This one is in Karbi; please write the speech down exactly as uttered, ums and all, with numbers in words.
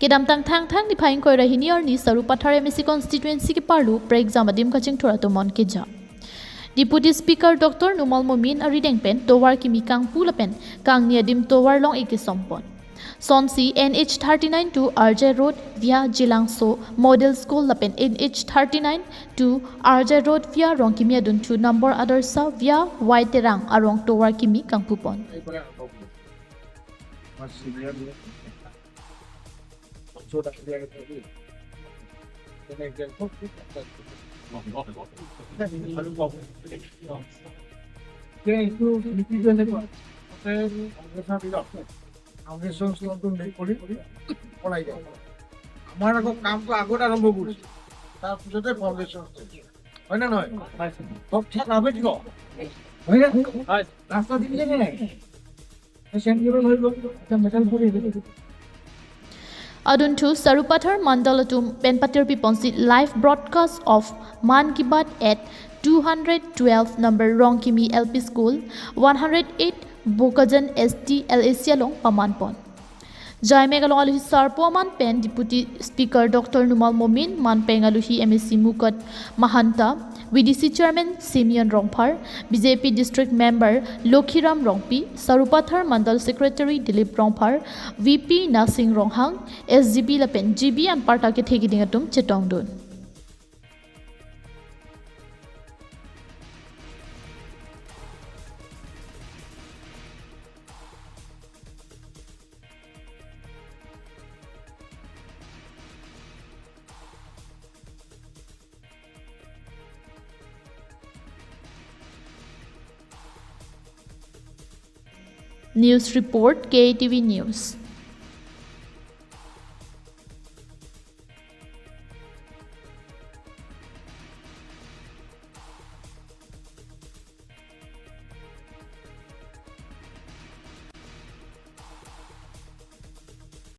Kedamtang Thangthang niphai ingkoi ra hini arni Sarupathar M A C constituency keparlo prekjam adim kachingthur atomon keja. Deputy Speaker Doctor Numal Momin arideng pen tovar kimi kangpu lapen kangni adim tovar long-ik kesompon. Sonsi N H thirty-nine to R J Road via Jilangso Model School lapen N H thirty-nine to R J Road via Rongkimi adunthu number Adarsha via Y Terang arong tovar kimi kangpupon. Foundation ষ্টনটো মেক কৰি পলাই যায়। আমাৰ আকৌ কামটো আগত আৰম্ভ কৰিছে, তাৰপিছতে ফাউণ্ডেশ্যন ষ্টন। হয়নে নহয়? চব ঠাইত আবেগ দিব। হয়নে? ৰাস্তা দিলে নে নাই? চেণ্ট্ৰেল হৈ গ'ল, এতিয়া মেটেল পৰি আহিলে। Adunthu Sarupathar Mandal atum pen patirpi ponsi live broadcast of Mann Ki Baat at two hundred twelve number Rongkimi L P School, one hundred eight Bokajan S T L A C along pamanpon. Jaimek along aluhi sarpo aman pen Deputy Speaker Doctor Numal Momin, manpeng aluhi M A C Mukut Mahanta, V D C Chairman Simeon Rongphar, B J P District Member Lokhiram Rongpi, Sarupathar Mandal Secretary Dilip Rongphar, V P Nasing Ronghang, S G B lapen G B anparta kethe keding atum chetongdun. News report, K A T V News.